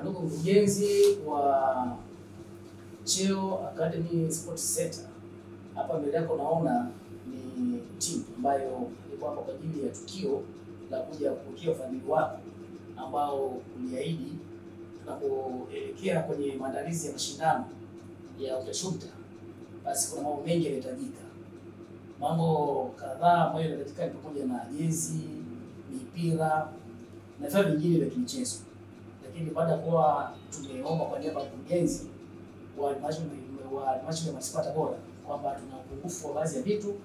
Ndugu mkurugenzi wa Cheo Academy Sports Center, hapa mbele yako naona ni timu ambayo iko hapa kwa ajili ya tukio la kuja kupokea ufadhili wako ambao uliahidi tunapoelekea kwenye maandalizi ya mashindano ya UTASHUMTA. Basi kuna mambo mengi yanahitajika. Mambo kadhaa ambayo yanahitajika ni pamoja na jezi, mipira na vifaa vingine vya kimichezo. Lakini baada ya kuwa tumeomba kwa niaba ya mkurugenzi wa halmashauri ya manispaa Tabora kwamba tuna upungufu wa baadhi ya vitu,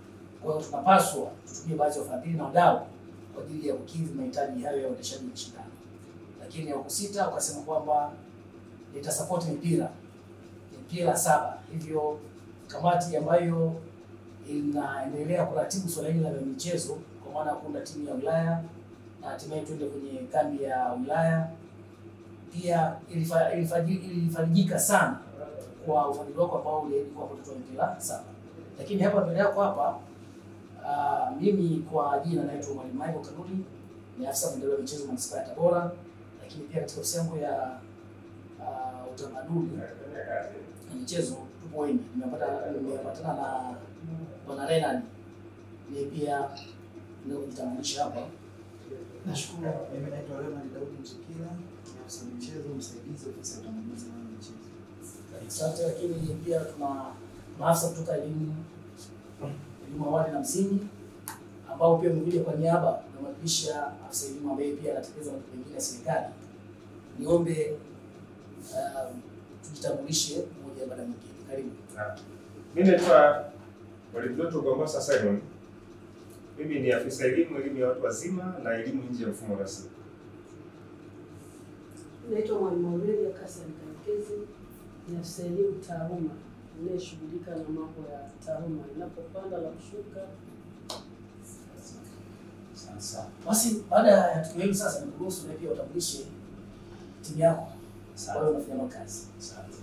kwa hiyo tunapaswa tutumie baadhi ya wafadhili na wadau kwa ajili ya kukidhi mahitaji hayo ya uendeshaji wa mashindano. Lakini hawakusita, wakasema kwamba nitasupport mipira 7. Hivyo kamati ambayo inaendelea kuratibu swala hili la michezo, kwa maana kuna timu ya wilaya na hatimaye tuende kwenye kambi ya wilaya, pia ilifarijika sana kwa ufadhili wako ambao uliahidi kwa kutoa mipira 7. Lakini hapa mbele yako hapa, mimi kwa jina naitwa Mwalimu Michael Kanuli, ni afisa maendeleo ya michezo manispaa ya Tabora, lakini pia katika ofisi yangu ya utamaduni na michezo tupo wengi. Nimepatana na Bwana Renard, ni pia ndio kujitambulisha hapa. Nashukuru. Mimi naitwa Renard Daudi Mzukila, ni afisa michezo msaidizi ofisi ya utamaduni na michezo. Asante. Lakini pia tuna maafisa kutoka elimu awali na msingi ambao pia wamekuja kwa niaba na kuwakilisha afisa elimu ambaye pia anatekeleza majukumu mengine ya serikali. Niombe tujitambulishe mmoja baada ya mwingine. Karibu. Mimi naitwa Mwalimu Doto Gombosa Simon. Mimi ni afisa elimu, elimu ya watu wazima na elimu nje ya mfumo rasmi. Naitwa Mwalimu Aurelia Kassan Karekezi, ni afisa elimu taaluma anayeshughulika na mambo ya taaluma inapopanda na kushuka. Sasa basi, baada ya tukio hili sasa nikuruhusu na pia utambulishe timu yako ambayo unafanya kazi. Asante.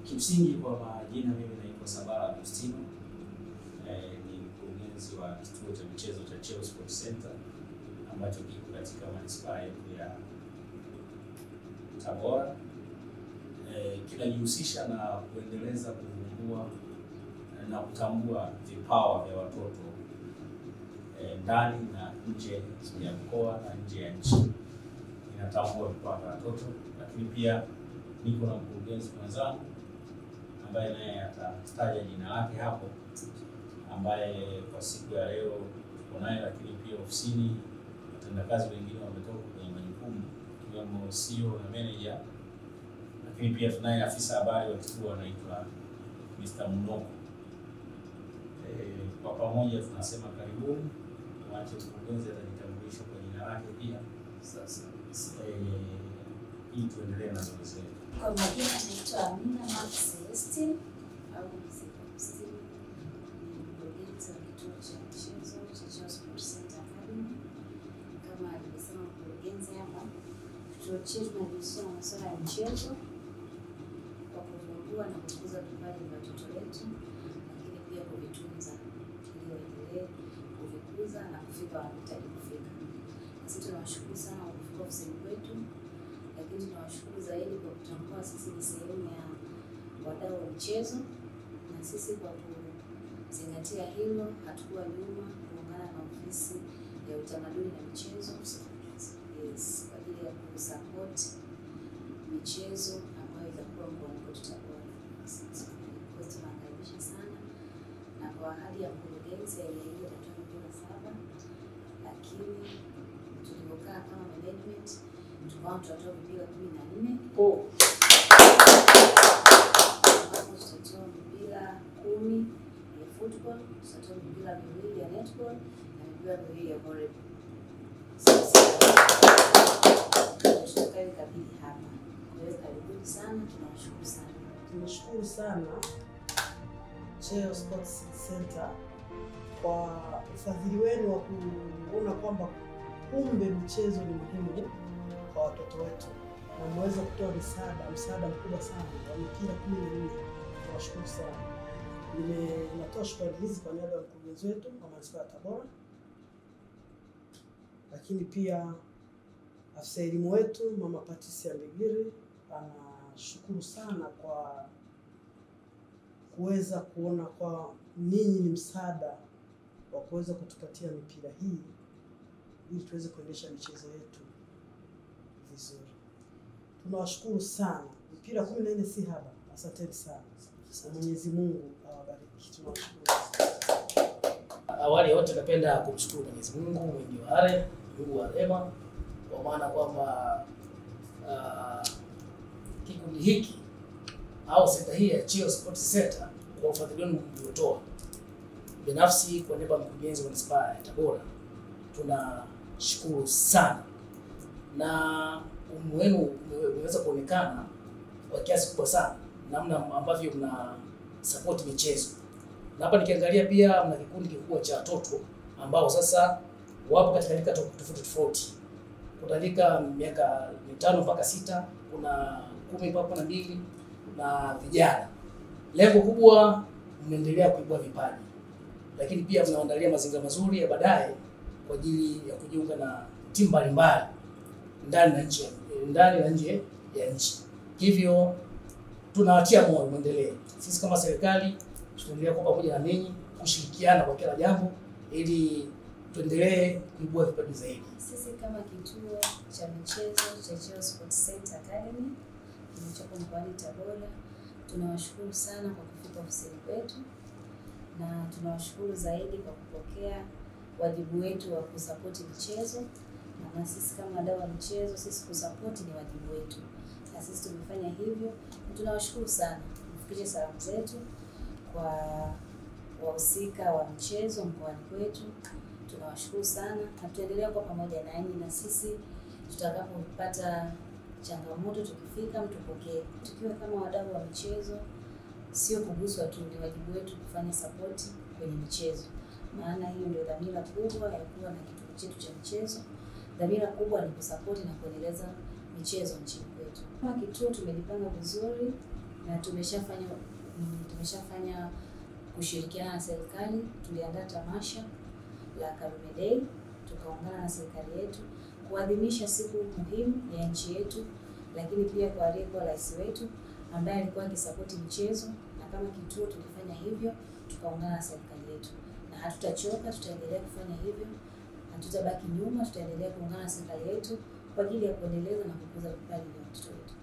Kimsingi kwa majina mimi naitwa Sabara Agustino. Ni mkurugenzi wa kituo cha michezo cha Cheo Sports Center ambacho kiko katika manispaa yetu ya Tabora. Kinajihusisha na kuendeleza, kuvumbua na kutambua vipawa vya watoto ndani na nje ya mkoa na nje ya nchi. Inatambua vipawa vya watoto, lakini pia niko na mkurugenzi mwenzangu ambaye naye atataja jina lake hapo, ambaye kwa siku ya leo tuko naye, lakini pia ofisini watendakazi wengine wametoka kwenye majukumu ikiwemo CEO na manager, lakini pia tunaye afisa habari wa kituo anaitwa Mr. Munoko. Kwa pamoja tunasema karibuni. Mwache mkurugenzi atajitambulisha kwa jina lake pia. Sasa ili tuendelee na zoezi letu. Kwa majina naitwa Amina Max Celestine au Mrs. Agustine, ni mkurugenzi wa kituo cha michezo cha Cheo Sports Center Academy. Kama alivyosema mkurugenzi hapa, kituo chetu kinajihusisha na masuala ya michezo kwa kuvumbua na kukuza vipaji vya watoto wetu, lakini pia kuvitunza ili waendelee kuvikuza na kufika wanapohitaji kufika. Na sisi tunawashukuru sana kwa kufika ofisini kwetu, lakini tunawashukuru zaidi kwa kutambua sisi ni sehemu ya wadau wa michezo, na sisi kwa kuzingatia hilo hatukuwa nyuma kuungana na ofisi ya utamaduni na michezo, yes, kwa ajili ya kusupport michezo ambayo itakuwa mkoani kwetu Tabora. Kwa hiyo tunakaribisha sana, na kwa ahadi ya mkurugenzi aliahidi atatoa mipira 7, lakini tulivyokaa kama management tukawa tutatoa mipira 14. Ambapo tutatoa mipira 10 ya football, tutatoa mipira 2 ya netball na mipira 2 ya volleyball. Sasa tutakayo hapa. Kwa hiyo karibuni sana, tunawashukuru sana. Tunashukuru sana Cheo Sports Center kwa ufadhili wenu wa kuona kwamba kumbe michezo ni muhimu kwa watoto wetu, na mmeweza kutoa msaada mkubwa sana wa mipira 14. Tunashukuru sana. Natoa shukrani hizi kwa niaba ya mkurugenzi wetu wa manispaa ya Tabora, lakini pia Afisa elimu wetu Mama Patricia Mbigiri anashukuru sana kwa kuweza kuona kwa ninyi ni msaada wa kuweza kutupatia mipira hii ili tuweze kuendesha michezo yetu vizuri. Tunawashukuru sana. Mipira 14 si haba. Asanteni sana. Mwenyezi Mungu awabariki. Tunawashukuru. Awali yote napenda kumshukuru Mwenyezi Mungu mwingi wa are, Mungu wa rehema, kwa maana kwamba kikundi hiki au senta hii ya Cheo Sports Center kwa ufadhili wenu mliotoa, binafsi kwa niaba ya mkurugenzi wa manispaa ya Tabora tunashukuru sana, na umuhimu wenu umeweza kuonekana kwa kiasi kubwa sana namna ambavyo mna support michezo. Na hapa nikiangalia pia mna kikundi kikubwa cha watoto ambao sasa wapo katika rika tofauti tofauti. Kuna rika miaka 5 mpaka 6, kuna 10 mpaka 12 na vijana. Lengo kubwa mnaendelea kuibua vipaji, lakini pia mnaandalia mazingira mazuri ya baadaye kwa ajili ya kujiunga na timu mbalimbali ndani na nje ya nchi. Hivyo tunawatia moyo muendelee. Sisi kama serikali tutaendelea kuwa pamoja na ninyi kushirikiana kwa kila jambo ili tuendelee kuibua vipaji zaidi. Sisi kama kituo cha michezo cha Cheo Sports Center Academy kilichopo mkoani Tabora tunawashukuru sana kwa kufika ofisini kwetu, na tunawashukuru zaidi kwa kupokea wajibu wetu wa kusapoti michezo. Na sisi kama wadau wa michezo, sisi kusapoti ni wajibu wetu, na sisi tumefanya hivyo. Tunawashukuru sana. Mfikishe salamu zetu kwa wahusika wa michezo mkoani kwetu. Tunawashukuru sana na tutaendelea kwa pamoja nanyi, na sisi tutakapopata changamoto tukifika mtupokee. Tukiwa kama wadau wa michezo, sio kuguswa tu, ni wajibu wetu kufanya support kwenye michezo. Maana hiyo ndio dhamira kubwa ya kuwa na kituo chetu cha michezo. Dhamira kubwa ni kusupport na kuendeleza michezo nchini kwetu. Kama kituo tumejipanga vizuri na tumeshafanya kushirikiana na serikali. Tuliandaa tamasha la Karume Day, tukaungana na serikali yetu kuadhimisha siku muhimu ya nchi yetu, lakini pia kwa aliyekuwa rais wetu ambaye alikuwa akisapoti michezo. Na kama kituo tulifanya hivyo, tukaungana na serikali yetu, na hatutachoka, tutaendelea kufanya hivyo, hatutabaki nyuma, tutaendelea kuungana na serikali yetu kwa ajili ya kuendeleza na kukuza vipaji vya watoto wetu.